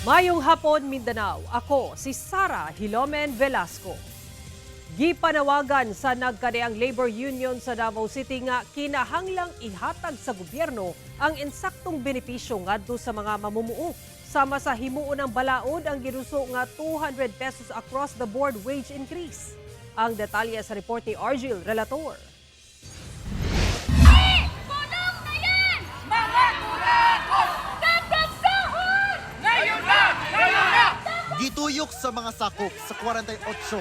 Mayong hapon, Mindanao. Ako si Sara Hilomen Velasco. Gipanawagan sa nagkadeang labor union sa Davao City nga kinahanglang ihatag sa gobyerno ang insaktong benepisyo ngadto sa mga mamumuo. Sama sa himuon ng balaod ang giruso nga 200 pesos across the board wage increase. Ang detalye sa report ni Argil Relator. Kulong na yan! Mga kurakot! Dapat sahod! Ngayon na! Ngayon na! Gituyok sa mga sakop sa 48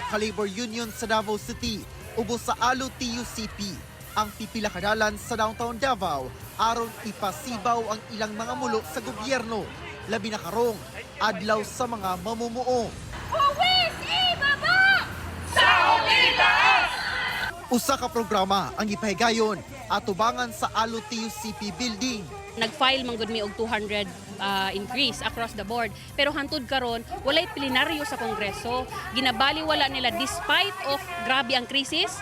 ka labor union sa Davao City ubos sa ALO TUCP ang pipila ka dalan sa downtown Davao aron ipasibaw ang ilang mga mulo sa gobyerno, labi na karong adlaw sa mga mamumuo. Huwis ibaba! Sahod itaas! Usa ka programa ang gipahigayon atubangan sa ALO TUCP building. Nag-file man gud mi og 200 increase across the board. Pero hantud karon, walay plenaryo sa Kongreso. Ginabaliwala nila despite of grabe ang krisis.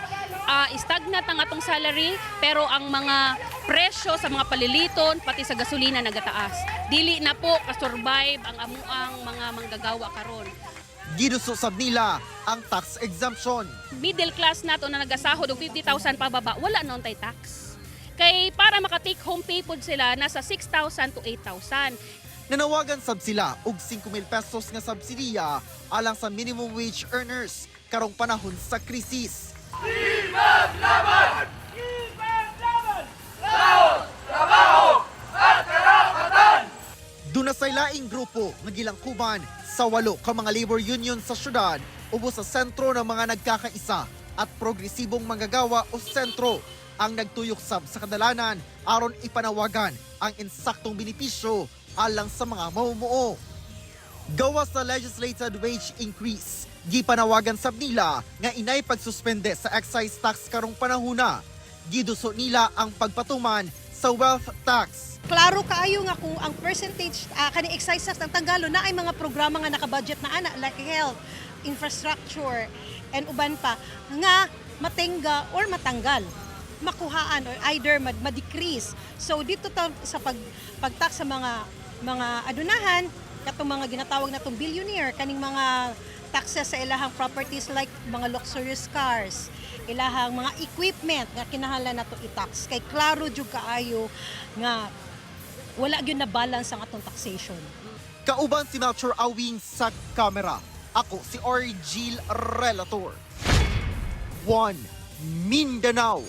Stagnant ang atong salary, pero ang mga presyo sa mga paliliton pati sa gasolina nagataas. Dili na po kasurvive ang amuang mga manggagawa karon. Giduso sab nila ang tax exemption. Middle class nato na nagasahod og 50,000 pababa, wala noon tay tax. Kay para maka take home pay pod sila, nasa 6,000 to 8,000. Nanawagan sab sila og 5,000 pesos nga subsidiya alang sa minimum wage earners karong panahon sa krisis. Duna say laing grupo nga gilangkuban sa walo ka mga labor union sa syudad ubos sa Sentro ng Mga Nagkakaisa at Progresibong Manggagawa o Sentro ang nagtuyok sab sa kadalanan aron ipanawagan ang insaktong benepisyo alang sa mga mamumuo. Gawas sa legislated wage increase, gipanawagan sab nila nga inay pagsuspende sa excise tax karong panahuna. Giduso nila ang pagpatuman sa wealth tax. Klaro kaayo nga kung ang percentage kani excise tax ang tanggalon na ay mga programa nga nakabudget na ana like health, infrastructure and uban pa nga matenga or matanggal, makuhaan or either ma-decrease. So dito ta, sa pagtax sa mga adunahan, katong mga ginatawag natong billionaire, kaning mga taxes sa ilahang properties like mga luxurious cars, ilahang mga equipment nga kinahanglan nato i-tax kay klaro jud kaayo nga wala gyud na balance ang atong taxation. Kauban si Melchor Awing sa kamera. Ako si Argil Relator. 1 Mindanao.